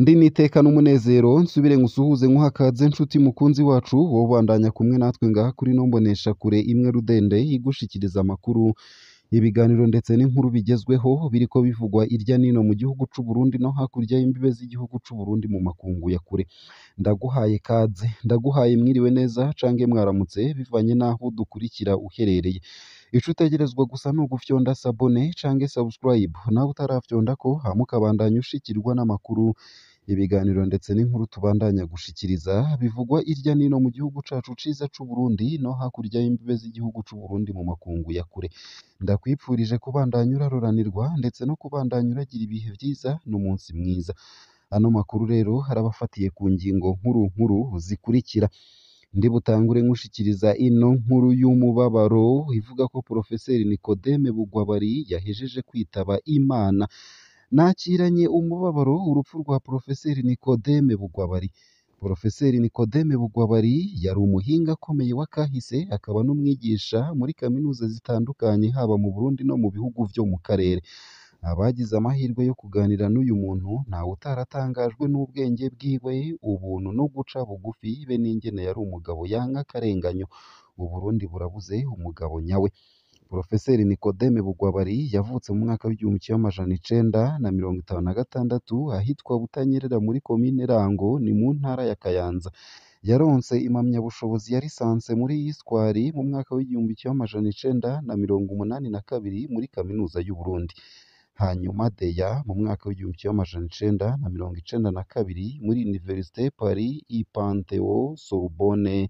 Ndi niteka n'umunezero nsubire ngusuhuze nkuhakaze nshuti mukunzi wacu wowe ubandanya kumwe natwe ngaha kuri no mbonesha kure imwe rudende igushikiriza amakuru, ibiganiro ndetse n'inkuru bigezweho biriko bivugwa irya nino mu gihugu c'u Burundi no hakurya y'imbibe z'igihugu c'u Burundi mu makungu ya kure. Ndaguhaye kaze, ndaguhaye mwiriwe neza cange mwaramutse bivanye n'aho dukurikira uherereye. Ico utegerezwa gusa ni ugufyonda sabone cange subscribe, nawe utarafyondako hama ukabandanya ushikirwa n'amakuru, ibiganiro ndetse n'inkuru tubandanya gushikiriza bivugwa irya nino mu gihugu cacu ciza c'u Burundi no hakurya y'imbibe z'igihugu c'u Burundi mu makungu ya kure. Ndakwipfurije kubandanya uraroranirwa ndetse no kubandanya uragira ibihe vyiza n'umunsi mwiza. Ano makuru rero arabafatiye ku ngingo nkuru nkuru zikurikira. Ndi butangure nkushikiriza ino nkuru y'umubabaro ivuga ko Porofeseri Nikodeme Bugwabari yahejeje kwitaba Imana. Nakiranye umubabaro urupfu rwa Porofeseri Nikodeme Bugwabari. Porofeseri Nikodeme Bugwabari yari umuhinga akomeye wa kahise akaba n'umwigisha muri kaminuza zitandukanye haba mu Burundi no mu bihugu vyo mu karere. Abagize amahirwe yo kuganira n'uyu muntu ntawe utaratangajwe n'ubwenge bwiwe, ubuntu no guca bugufi be n'ingene yari umugabo yanka akarenganyo. Uburundi burabuze umugabo nyawe. Porofeseri Nikodeme Bugwabari yavutse mu mwaka w'1956 ahitwa Butanyerera muri komine Rango ni mu ntara ya Kayanza. Yaronse impamyabushobozi ya lisanse muri Histoire mu mwaka w'1982 muri kaminuza y'u Burundi. Hanyuma Deya mu mwaka w'1992 muri Université Paris I Panthéon Sorbonne,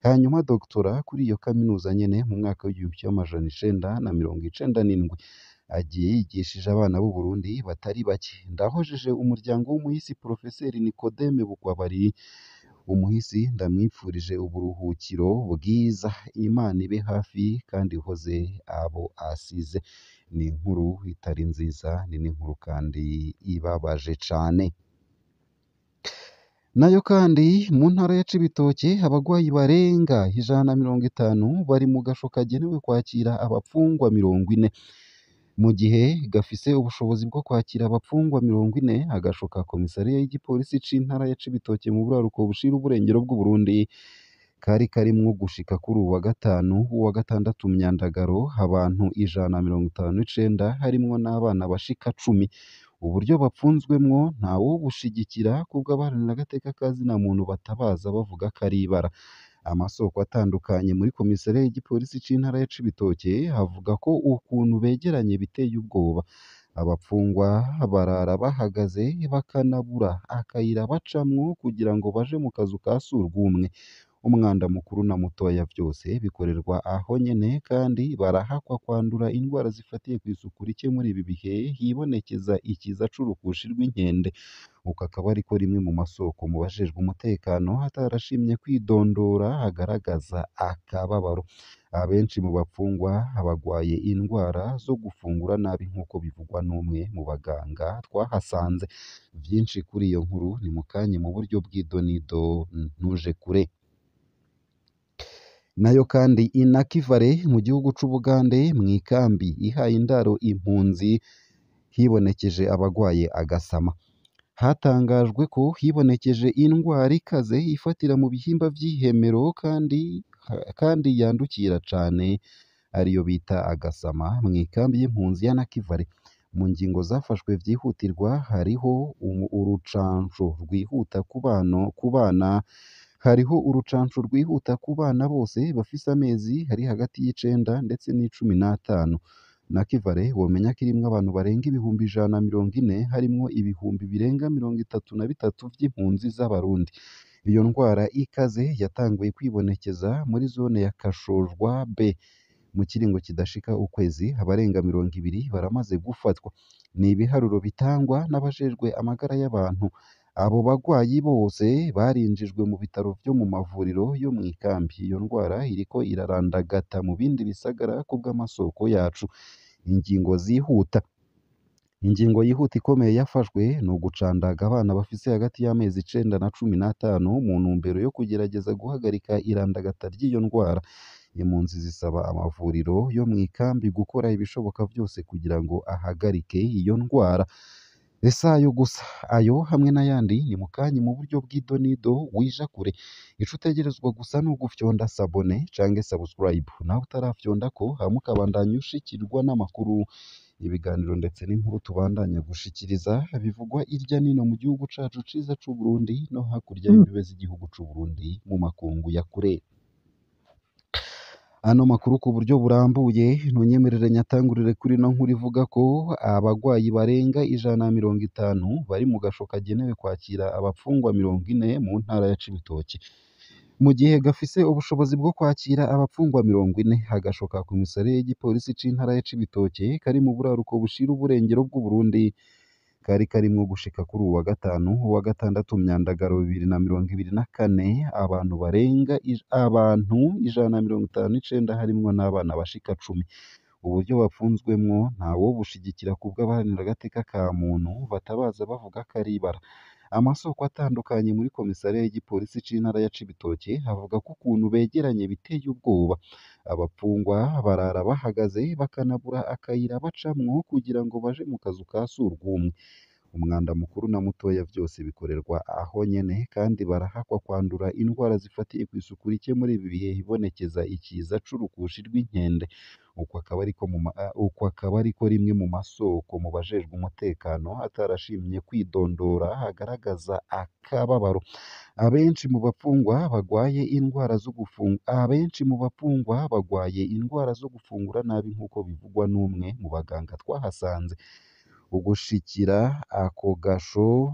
hanyuma Doctora kuri iyo kaminuza nyene mu mwaka w'1997. Agiye yigishije abana b'u Burundi batari bake. Ndahojeje umuryango w'umuhisi Porofeseri Nikodeme Bugwabari. Umuhisi ndamwipfurije uburuhukiro bwiza, Imana ibe hafi kandi ihoze abo asize. Ni inkuru itari nziza, ni n'inkuru kandi ibabaje cane. Nayo kandi mu ntara ya Cibitoke abagwayi barenga 150 bari mu gasho kagenewe kwakira abapfungwa 40. Mu gihe gafise ubushobozi bwo kwakira abapfungwa 40, agasho ka komisariya y'igipolisi c'intara ya Cibitoke mu buraruko bushira uburengero bw'Uburundi kari karimwo gushika kuri uwu wa gatanu uwa gatandatu Myandagaro abantu 159 harimwo n'abana bashika 10. Uburyo bapfunzwemwo ntawobushigikira kubwo abaharanira agateka ka zina muntu batabaza bavuga ko ari ibara. Amasoko atandukanye muri komisariya y'igipolisi c'intara ya Cibitoke avuga ko ukuntu begeranye biteye ubwoba. Abapfungwa barara bahagaze bakanabura akayira bacamwo kugira ngo baje mu kazu ka surwumwe. Umwanda mukuru na mutoya vyose bikorerwa aho nyene kandi barahakwa kwandura indwara zifatiye kw'isuku rike muri ibi bihe hibonekeza ikiza c'urukushi rw'inkende. Uko akaba ariko rimwe mu masoko mu bajejwe umutekano atarashimye kwidondora agaragaza akababaro. Abenshi mu bapfungwa bagwaye indwara zo gufungura nabi nk'uko bivugwa n'umwe mu baganga twahasanze. Vyinshi kuri iyo nkuru ni mukanye mu buryo bw'idonido ntuje kure. Nayo kandi Inakivale mu gihugu c'Ubugande mw'ikambi ihaye indaro impunzi hibonekeje abagwaye agasama. Hatangajwe ko hibonekeje indwara ikaze ifatira mu bihimba vy'ihemero kandi yandukira cane ariyo bita agasama mw'ikambi y'impunzi ya Nakivale. Mu ngingo zafashwe vyihutirwa hariho urucanco rwihuta ku bana hariho urucanco rwihuta ku bana bose bafise amezi ari hagati y'9 ndetse n'15. Nakivale womenya ko irimwo abantu barenga 140,000 harimwo 33,000 vy'impunzi z'Abarundi. Iyo ndwara ikaze yatanguye kwibonekeza muri zone ya Kashojwa B. Mu kiringo kidashika ukwezi abarenga 20 baramaze gufatwa. Ni ibiharuro bitangwa n'abajejwe amagara y'abantu. Abo bagwayi bose barinjijwe mu bitaro vyo mu mavuriro yo mw'ikambi. Iyo ndwara iriko irarandagata mu bindi bisagara kubw'amasoko yacu. Ingingo zihuta. Ingingo yihuta ikomeye yafashwe ni ugucandaga abana bafise hagati y'amezi 9 na 15 mu ntumbero yo kugerageza guhagarika irandagata ry'iyo ndwara. Impunzi zisaba amavuriro yo mw'ikambi gukora ibishoboka vyose kugira ngo ahagarike iyo ndwara. Ese ayo gusa, ayo hamwe n'ayandi ni mukanyi mu buryo bw'idonido wija kure. Ico utegerezwa gusa ni ugufyonda sabone canke subscribe, nawe utarafyondako hama ukabandanya ushikirwa n'amakuru, ibiganiro ndetse n'inkuru tubandanya gushikiriza bivugwa irya nino mu gihugu cacu ciza c'Uburundi no hakurya y'imbibe z'igihugu c'Uburundi mu makungu ya kure. Ano makuru ku buryo burambuye ntunyemerere nyatangurire kuri ino nkuru ivuga ko abagwayi barenga 150 bari mu gasho kagenewe kwakira abapfungwa 40 mu ntara ya Cibitoke. Mu gihe gafise ubushobozi bwo kwakira abapfungwa 40, agasho ka komisariya y'igipolisi c'intara ya Cibitoke kari mu buraruko bushira uburengero bw'Uburundi kari karimwo gushika kuri uwu wa gatanu, uwa gatandatu Myandagaro 2024, abantu barenga abantu 159 harimwo n'abana bashika 10. Uburyo bapfunzwemwo ntawobushigikira kubw'abaharanira agateka ka muntu batabaza bavuga ko ari ibara. Amasoko atandukanye muri komisariya y'igipolisi c'intara ya Cibitoke avuga ko ukuntu begeranye biteye ubwoba. Abapfungwa barara bahagaze bakanabura akayira bacamwo kugira ngo baje mu kazu ka surwumwe. Umwanda mukuru na mutoya vyose bikorerwa aho nyene kandi barahakwa kwandura indwara zifatiye kw'isuku rike muri ibi bihe hibonekeza ikiza c'urukushi rw'inkende. Uko akaba ariko rimwe mu masoko mu bajejwe umutekano atarashimye kwidondora agaragaza akababaro. Abenshi mu bapfungwa bagwaye indwara zo gufunga abenshi mu bapfungwa bagwaye indwara zo gufungura nabi nk'uko bivugwa n'umwe mu baganga twahasanze. Ugushikira ako gasho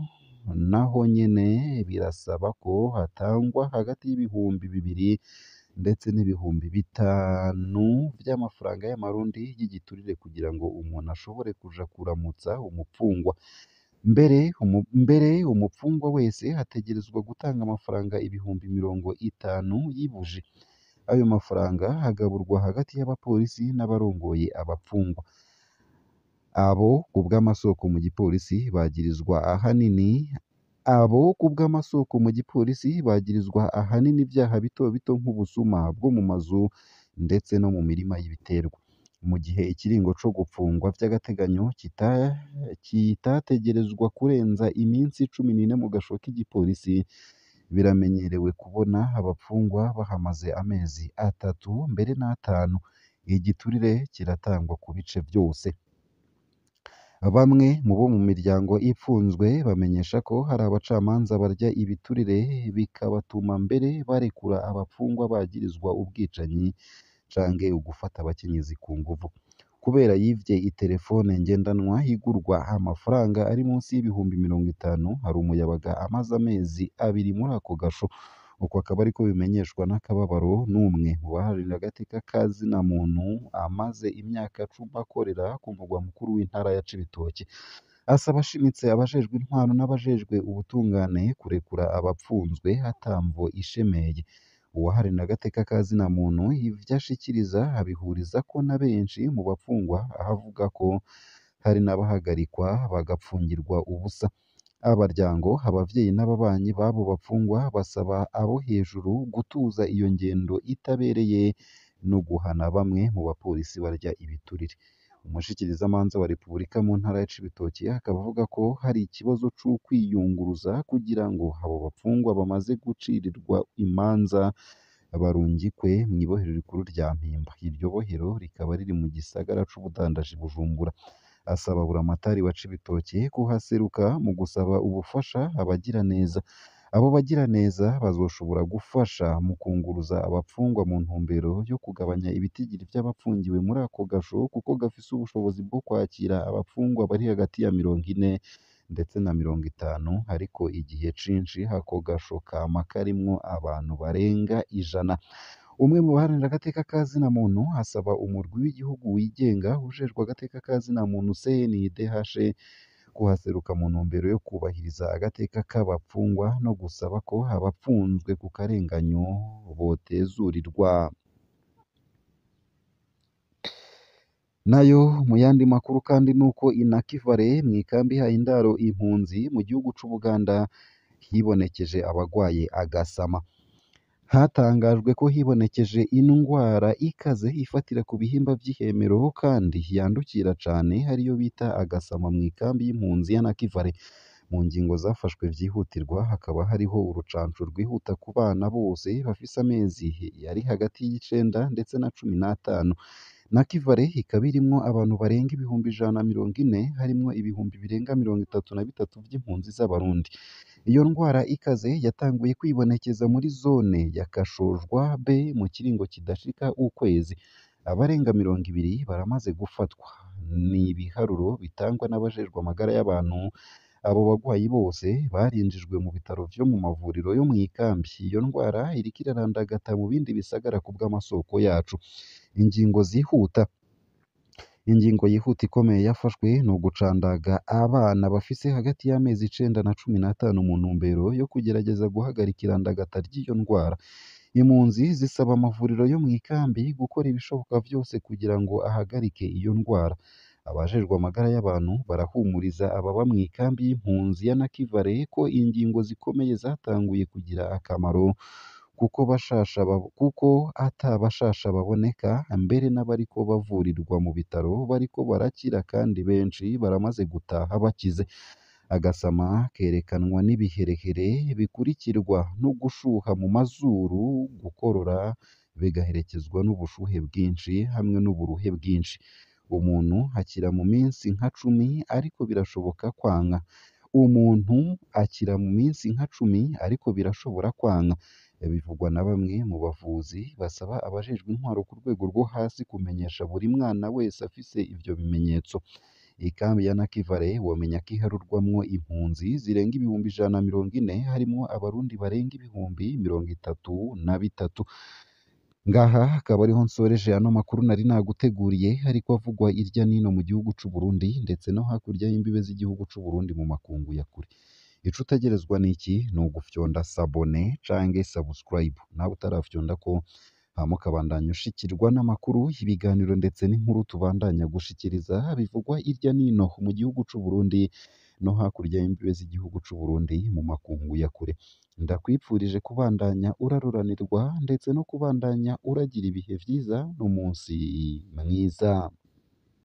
naho nyene birasaba ko hatangwa hagati y'ibihumbi 2 ndetse n'ibihumbi 5 vy'amafaranga y'amarundi y'igiturire kugira ngo umuntu ashobore kuja kuramutsa umupfungwa. Mbere umupfungwa wese ategerezwa gutanga amafaranga 50,000 y'ibuji. Ayo mafaranga agaburwa hagati y'abapolisi n'abarongoye abapfungwa. Abo kubw'amasoko mu gipolisi bagirizwa ahanini abo kubw'amasoko mu gipolisi bagirizwa ahanini ivyaha bito bito nk'ubusuma bwo mu mazu ndetse no mu mirima y'ibiterwa. Mu gihe ikiringo co gupfungwa vy'agateganyo kitategerezwa kurenza iminsi 14 mu gasho k'igipolisi, biramenyerewe kubona abapfungwa bahamaze amezi 3 mbere n'atanu. Igiturire kiratangwa ku bice vyose. Bamwe mu bo mu miryango ipfunzwe bamenyesha ko hari abacamanza barya ibiturire bikabatuma mbere barekura abapfungwa bagirizwa ubwicanyi canke ugufata abakenyezi ku nguvu. Kubera yivye iterefone ngendanwa igurwa amafaranga ari munsi y'ibihumbi 50, hari umuyabaga amaze amezi 2 muri ako gasho. Uko akaba ariko bimenyeshwa n'akababaro n'umwe mu baharanira agateka ka zina muntu amaze imyaka 10 akorera ku mugwa mukuru w'intara ya Cibitoke. Asaba ashimitse abajejwe intwaro n'abajejwe ubutungane kurekura abapfunzwe atamvo ishemeye. Uwaharanira agateka ka zina muntu ivyo ashikiriza abihurizako na benshi mu bapfungwa, aho avuga ko hari n'abahagarikwa bagapfungirwa ubusa. Abaryango, abavyeyi n'ababanyi b'abo bapfungwa basaba abo hejuru gutuza iyo ngendo itabereye no guhana bamwe mu bapolisi barya ibiturire. Umushikirizamanza wa Repubulika mu ntara ya Cibitoke akaba avuga ko hari ikibazo c'ukwiyunguruza kugira ngo abo bapfungwa bamaze gucirirwa imanza barungikwe mw'ibohero rikuru rya Mpimba. Iryo bohero rikaba riri mu gisagara c'ubudandaji Bujumbura. Asaba buramatari wa Cibitoke kuhaseruka mu gusaba ubufasha abagiraneza. Abo bagiraneza bazoshobora gufasha mu kunguruza abapfungwa mu ntumbero yo kugabanya ibitigiri vy'abapfungiwe muri ako gasho kuko gafise ubushobozi bwo kwakira abapfungwa bari hagati ya 40 ndetse na 50, ariko igihe cinshi ako gasho kama karimwo abantu barenga 100. Umwe mu baharanira agateka ka zina muntu asaba umurwi w'igihugu wigenga ujejwe agateka ka zina muntu CNIDH kuhaseruka mu ntumbero yo kubahiriza agateka k'abapfungwa no gusaba ko abapfunzwe ku karenganyo botezurirwa. Nayo mu yandi makuru kandi nuko Inakivale mw'ikambi ihaye indaro impunzi mu gihugu c'Ubuganda hibonekeje abagwaye agasama. Hatangajwe ko hibonekeje indwara ikaze ifatira ku bihimba vy'ihemero kandi yandukira cane, ariyo bita agasama mw'ikambi y'impunzi ya Nakivale. Mu ngingo zafashwe vyihutirwa hakaba hariho urucanco rwihuta ku bana bose bafise amezi ari hagati y'icenda ndetse na 15. Nakivale ikaba irimwo abantu barenga 140,000, harimwo ibihumbi birenga 33 vy'impunzi z'Abarundi. Iyo ndwara ikaze yatanguye kwibonekeza muri zone ya Kashojwa B mu kiringo kidashika ukwezi. Abarenga 20 baramaze gufatwa. Ni ibiharuro bitangwa n'abajejwe amagara y'abantu. Abo bagwayi bose barinjijwe mu bitaro vyo mu mavuriro yo mw'ikambi. Iyo ndwara iriko irarandagata mu bindi bisagara kubw'amasoko yacu. Ingingo zihuta. Ingingo yihuta ikomeye yafashwe ni ugucandaga abana bafise hagati y'amezi 9 na 15 mu ntumbero yo kugerageza guhagarika irandagata ry'iyo ndwara. Impunzi zisaba amavuriro yo mw'ikambi gukora ibishoboka vyose kugira ngo ahagarike iyo ndwara. Abajejwe amagara y'abantu barahumuriza ababa mw'ikambi y'impunzi ya Nakivale ko ingingo zikomeye zatanguye kugira akamaro, kuko ata bashasha baboneka, mbere n'abariko bavurirwa mu bitaro bariko barakira kandi benshi baramaze gutaha bakize. Agasama kerekanwa n'ibiherehere bikurikirwa no gushuha mu mazuru, gukorora, bigaherekezwa n'ubushuhe bwinshi hamwe n'uburuhe bwinshi. Umuntu akira mu minsi nka 10 ariko birashoboka kwanka. Umuntu akira mu minsi nka 10 ariko birashobora kwanka. Bivugwa na bamwe mu bavuzi basaba abajejwe intwaro ku rwego rwo hasi kumenyesha buri mwana wese afise ivyo bimenyetso. Ikambi ya Nakivale womenya ko iharurwamwo impunzi zirenga 140,000, harimwo Abarundi barenga 33,000. Ngaha akaba ariho nsoreje ano makuru nari naguteguriye, ariko avugwa irya nino mu gihugu c'u Burundi ndetse no hakurya y'imbibe z'igihugu c'u Burundi mu makungu ya kure. Ico utegerezwa niki? Ni ugufyonda sabone canke subscribe nawe utarafyonda ko, hama ukabandanya ushikirwa n'amakuru, ibiganiro ndetse n'inkuru tubandanya gushikiriza bivugwa irya nino mu gihugu c'u Burundi no hakurya y'imbibe z'igihugu c'u Burundi mu makungu ya kure. Ndakwipfurije kubandanya uraruranirwa ndetse no kubandanya uragira ibihe vyiza n'umunsi mwiza.